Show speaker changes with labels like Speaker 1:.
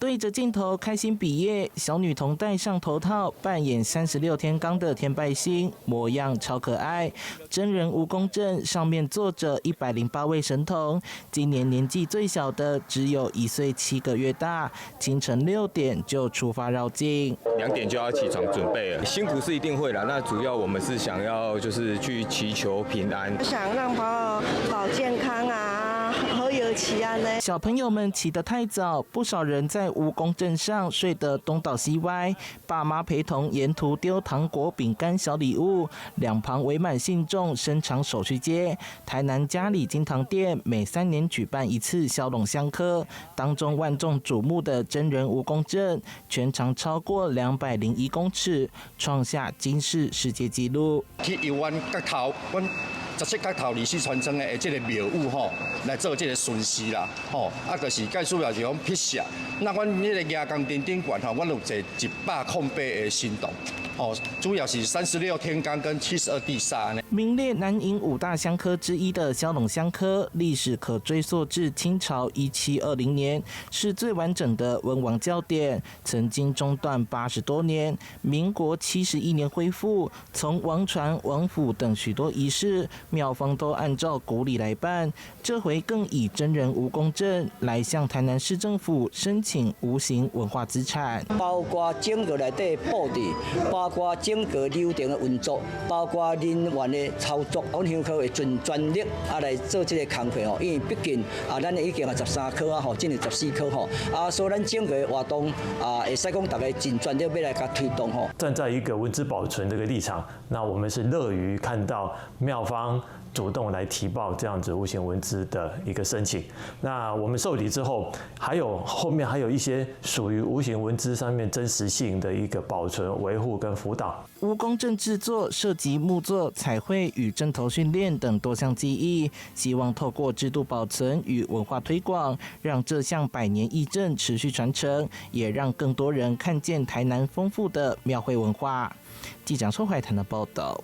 Speaker 1: 對着鏡頭開心比耶，小女童戴上頭套扮演三十六天罡的天拜星，模樣超可愛。真人蜈蚣陣上面坐着108位神童，今年年紀最小的只有1歲7個月大。清晨6點就出發繞境。
Speaker 2: 2點就要起床準備了，辛苦是一定會啦。那主要我們是想要就是去祈求平安。
Speaker 3: 想讓寶保健康啊，好有齊安呢。
Speaker 1: 小朋友們起得太早，不少人在蜈蚣陣上睡得東倒西歪，爸媽陪同沿途丟糖果、餅乾、小禮物，兩旁圍滿信眾，伸長手去接。台南佳里金堂殿每3年舉辦一次驍龍香科，當中萬眾矚目的真人蜈蚣陣，全長超過201公尺，創下金氏世界紀錄。
Speaker 4: 去遊阮角頭，阮十七角頭歷史傳承的這个廟宇吼，來做這个巡視啦，吼，啊，就是介主要是講辟邪。那阮彼个蜈蚣殿頂懸吼，阮有坐108个神童，哦，主要是三十六天罡跟72地煞呢。
Speaker 1: 名列南瀛五大香科之一的驍龍香科，歷史可追溯至清朝1720年，是最完整的文王醮典，曾經中斷80多年，民國71年恢復。從王船、王府等許多儀式，廟方都按照古禮來辦。這回更以真人蜈蚣陣來向台南市政府申請無形文化資產。
Speaker 5: 包括整個內底布置，包括整個流程的運作，包括人員的操作，阮香科會盡全力啊來做這个工課吼，因為畢竟啊，咱已經係13科啊吼，進入14科吼，啊，所以咱整個活動啊，會使講逐家盡全力欲來共推動吼。
Speaker 6: 站在一個文資保存這個立場，那我們是樂於看到廟方主動來提報這樣子無形文資的一個申請。那我們受理之後，還有後面還有一些屬於無形文資上面真實性的一個保存、維護跟輔導。
Speaker 1: 蜈蚣陣製作涉及木作、彩繪與陣頭訓練等多項技藝，希望透過制度保存與文化推廣，讓這項百年藝陣持續傳承，也讓更多人看見台南豐富的廟會文化。記者蘇懷談的報道。